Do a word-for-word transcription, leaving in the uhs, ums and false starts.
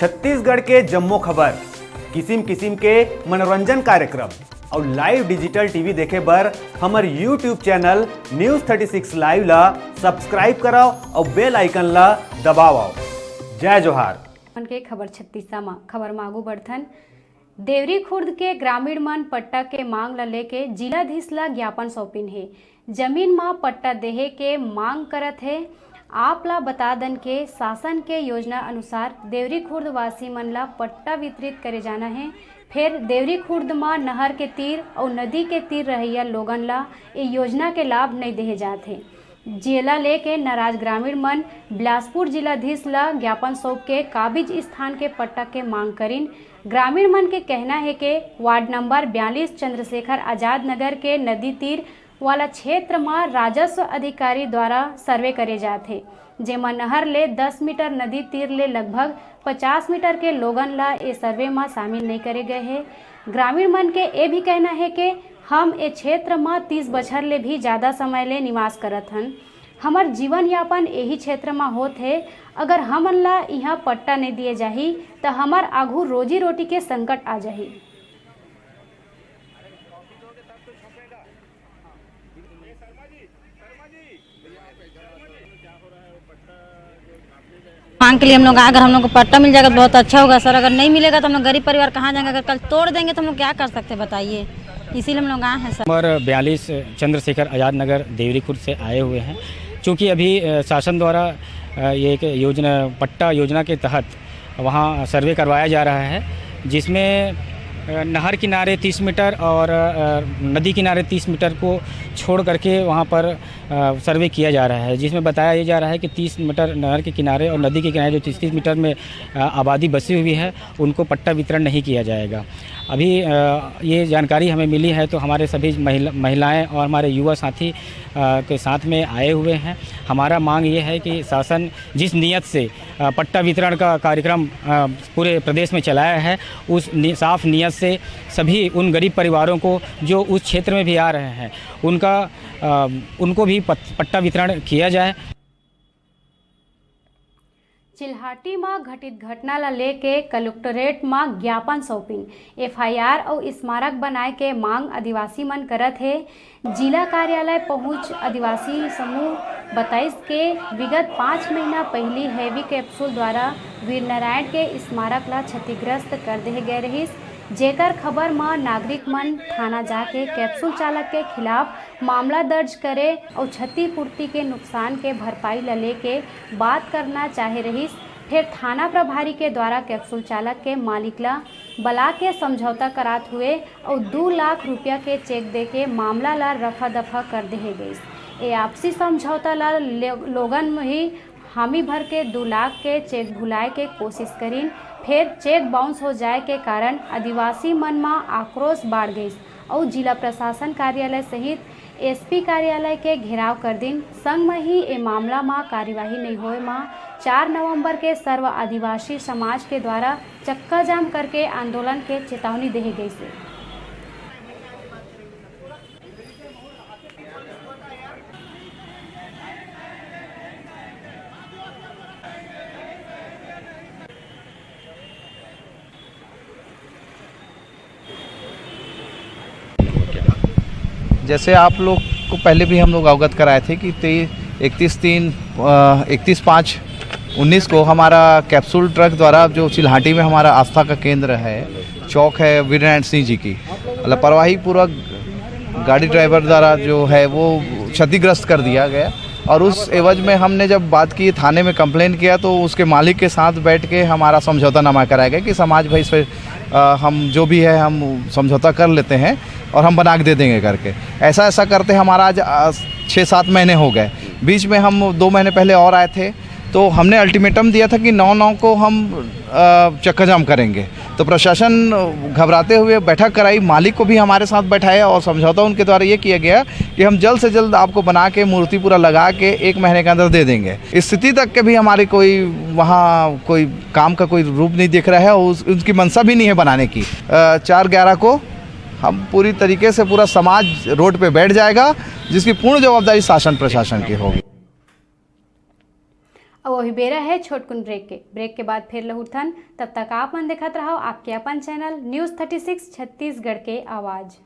छत्तीसगढ़ के जम्मो खबर, किसिम किसिम के मनोरंजन कार्यक्रम अउ live digital T V देखे बर हमर YouTube channel News thirty six Live ला subscribe करव अउ bell icon ला दबावव। जय जोहार। मन के खबर छत्तीसा म खबर म आगू बढ़थन। देवरी खुर्द के ग्रामीण मन पट्टा के मांग ल लेके जिलाधीश ल ज्ञापन सौंपिन हे। जमीन म पट्टा देहे के मांग करत हे। आप ला बता दन के शासन के योजना अनुसार देवरी खुर्द वासी मन ला पट्टा वितरित करे जाना हे। फेर देवरी खुर्द म नहर के तीर अउ नदी के तीर रहइया लोगन ला ए योजना के लाभ नइ देहे जात हे। जेला लेके नाराज ग्रामीण मन बिलासपुर जिलाधीश ला ज्ञापन सौंप के काबिज स्थान के पट्टा के मांग करिन। ग्रामीण मन के कहना हे के वार्ड नंबर बयालीस चंद्रशेखर आजाद नगर के नदी तीर वाला क्षेत्र म राजस्व अधिकारी द्वारा सर्वे करे जात हे, जेमा नहर ले दस मीटर, नदी तीर ले लगभग पचास मीटर के लोगन ला ए सर्वे म शामिल नइ करे गए हे। ग्रामीण मन के ए भी कहना हे के हम ए क्षेत्र म तीस बछर ले भी जादा समय ले निवास करत हन। हमर जीवन यापन एही क्षेत्र म होत हे। अगर हमन ला इहाँ पट्टा नइ दिए जाही, त हमर आघू रोजी रोटी के संकट आ जाही। मांग के लिए हम लोग आए, अगर हम लोग को पट्टा मिल जाएगा तो बहुत अच्छा होगा सर, अगर नहीं मिलेगा तो हम लोग गरीब परिवार कहाँ जाएंगे, अगर कल तोड़ देंगे तो हम लोग क्या कर सकते हैं बताइए, इसीलिए हम लोग आए हैं सर। नंबर बयालीस चंद्रशेखर आजाद नगर देवरी खुर्द से आए हुए हैं। चूँकि अभी अ, शासन द्वारा अ, ये एक योजना, पट्टा योजना के तहत वहाँ सर्वे करवाया जा रहा है, जिसमें अ, नहर किनारे तीस मीटर और अ, नदी किनारे तीस मीटर को छोड़ करके वहाँ पर अ, सर्वे किया जा रहा है, जिसमें बताया ये जा रहा है कि तीस मीटर नहर के किनारे और नदी के किनारे जो तीस तीस मीटर में अ, आबादी बसी हुई है, उनको पट्टा वितरण नहीं किया जाएगा। अभी अ, ये जानकारी हमें मिली है, तो हमारे सभी महिला, महिलाएं और हमारे युवा साथी अ, के साथ में आए हुए हैं। हमारा मांग ये है कि शासन जिस नीयत से अ, पट्टा वितरण का कार्यक्रम अ, पूरे प्रदेश में चलाया है, उस नि-, साफ नीयत से सभी उन गरीब परिवारों को जो उस क्षेत्र में भी आ रहे हैं, उनका अ, उनको भी पत-, पट्टा वितरण किया जाए। चिल्हाटी म घटित घटना ल लेके कलेक्टोरेट म ज्ञापन सौंपिन। F I R अउ स्मारक बनाए के मांग आदिवासी मन करत हे। जिला कार्यालय पहुंच आदिवासी समूह बताइस के विगत पाँच महीना पहिली हैवी कैप्सूल द्वारा वीर नारायण के स्मारक ल क्षतिग्रस्त कर देहे गए रहिस, जेकर खबर म नागरिक मन थाना जाके कैप्सूल चालक के खिलाफ मामला दर्ज करे अउ क्षतिपूर्ति के नुकसान के भरपाई ल लेके बात करना चाहे रहिस। फेर थाना प्रभारी के द्वारा कैप्सूल चालक के मालिक ल बला के समझौता करात हुए अउ दू लाख रुपया के चेक देके मामला ल रफा दफा कर देहे गइस। ए आपसी समझौता ल ले-, लोगन ही हामी भर के दू लाख के चेक भुलाए के कोशिश करिन। फेर चेक बाउंस हो जाए के कारण आदिवासी मन म आक्रोश बाढ़ गइस अउ जिला प्रशासन कार्यालय सहित S P कार्यालय के घेराव कर दिन। संग म ही ए मामला म कार्यवाही नइ होए म चार नवंबर के सर्व आदिवासी समाज के द्वारा चक्का जाम करके आंदोलन के चेतावनी देहे गइसे। जैसे आप लोग को पहले भी हम लोग अवगत कराए थे कि ते-, इकतीस तीन, अ, इकतीस पाँच उन्नीस को हमारा कैप्सूल ट्रक द्वारा जो चिल्हाटी में हमारा आस्था का केंद्र है, चौक है वीरनारायण सिंह जी की, लापरवाही पूर्वक गाड़ी ड्राइवर द्वारा जो है वो क्षतिग्रस्त कर दिया गया। और उस एवज में हमने जब बात की, थाने में कंप्लेन किया, तो उसके मालिक के साथ बैठ के हमारा समझौतानामा कराया गया कि समाज भाई से, अ, हम जो भी है हम समझौता कर लेते हैं और हम बना के दे देंगे करके। ऐसा ऐसा करते हमारा आज, अ, छः सात महीने हो गए। बीच में हम दो महीने पहले और आए थे, तो हमने अल्टीमेटम दिया था कि नौ नौ को हम, अ, चक्का जाम करेंगे। तो प्रशासन घबराते हुए बैठक कराई, मालिक को भी हमारे साथ बैठाया और समझौता उनके द्वारा ये किया गया कि हम जल्द से जल्द आपको बना के मूर्ति पूरा लगा के एक महीने के अंदर दे देंगे। स्थिति तक के भी हमारे कोई वहाँ कोई काम का कोई रूप नहीं दिख रहा है और उस, उनकी मंशा भी नहीं है बनाने की। अ, चार ग्यारह को हम पूरी तरीके से पूरा समाज रोड पे बैठ जाएगा, जिसकी पूर्ण जवाबदारी शासन प्रशासन की होगी। अब वही बेरा है छोटकुन ब्रेक के। ब्रेक के बाद फिर लहुटथन, तब तक आप मन देखत रहो आपके अपन channel news thirty six Chhattisgarh के आवाज़।